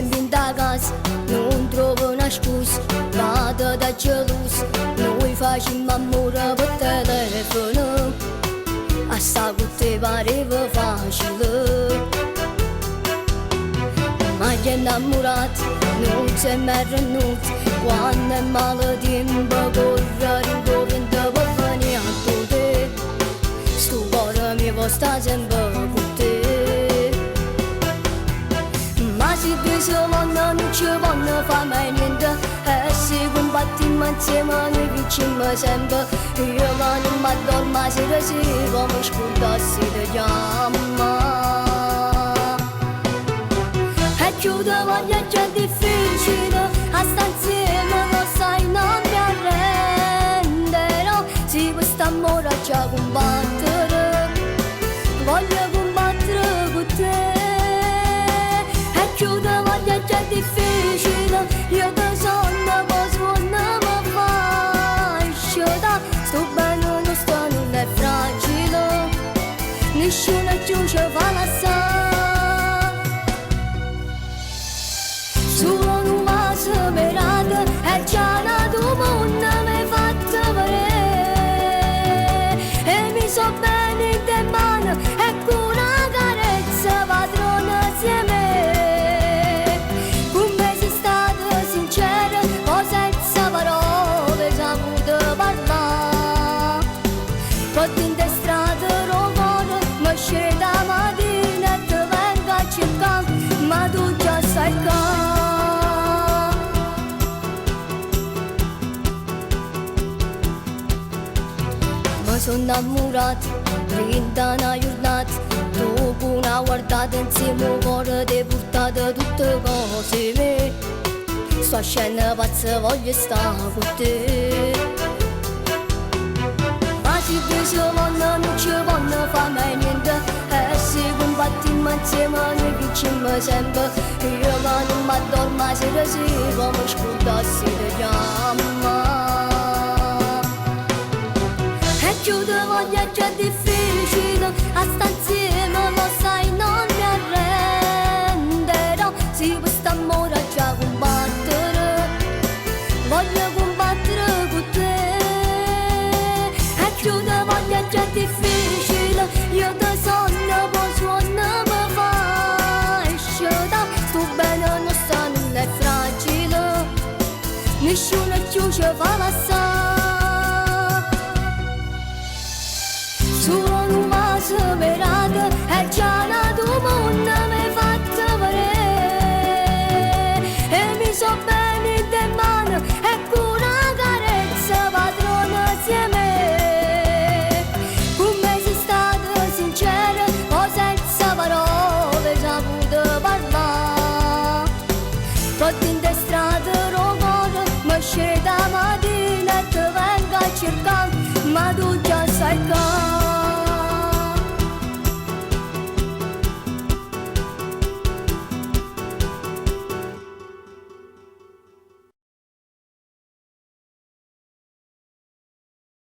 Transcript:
Sempe 'int' 'a casa, nun trovo na scusa, vado da geloso, nuje facimmo ammore pe telefono, a sta cu te pareva facile. Ma chi è 'nnammurato nun s'è mai arrennuto, quanno è maletiempo corre dint' 'o viento pe venì addu te, stu core mio vo' sta sempe cu te. Ma si duje se vonno nun ce ponno fa mai niente, e si cumbattimmo 'nzieme nuje vincimmo sempe, io ca nun m'addormo 'a sera si po' me scurdasse 'e te chiammà. E cchiù te voglio e cchiù è difficile a sta 'nzieme, lo sai non mi arrenderò, si pe st'ammore aggia cumbattere, voglio cumbattere cu te. E cchiù te voglio e cchiù è difficile, io te sonno po' suonno me fai scetà, stu bene nuosto nun è fragile, nisciuno cchiù ce fa lassà. Sulo nu vaso m'hê dato e già n'atu munno m'hê fatto vedè. E miso 'o bene 'int' 'e mmane e cu na carezza padrona si' 'e me. Cu me si' stata sincera, po' senza parole hê saputo parlà. Po' dint' 'e strade d' 'o core me sceto 'a matina e te vengo a cercà, ma tu già stai ccà. Me so' 'nnammurato dint' 'a na jurnata, tu cu na guardata 'nzieme 'o core t'hê purtato tutte cose 'e me. Sto ascenno pazzo, voglio sta cu te. Ma si duje se vonno nun ce ponno fa mai niente, e si cumbattimmo 'nzieme nuje vincimmo sempe, io ca nun m'addormo 'a sera si po' me scurdasse 'e te chiammà. E cchiù te voglio e cchiù è difficile a sta 'nzieme, lo sai non mi arrenderò, si pe st'ammore aggia cumbattere, voglio cumbattere cu te. E cchiù te voglio e cchiù è difficile, io te sonno po' suonno me fai scetà, stu bene nuosto nun è fragile, nisciuno cchiù ce fa lassà. Sulo nu vaso m'hê dato e già n'atu munno m'hê fatto vedè. E miso 'o bene 'int' 'e mmane e cu na carezza padrona si' 'e me. Cu me si' stata sincera, po' senza parole hê saputo parlà. Po' dint' 'e strade d' 'o core me sceto 'a matina e te vengo a cercà, ma tu già stai ccà.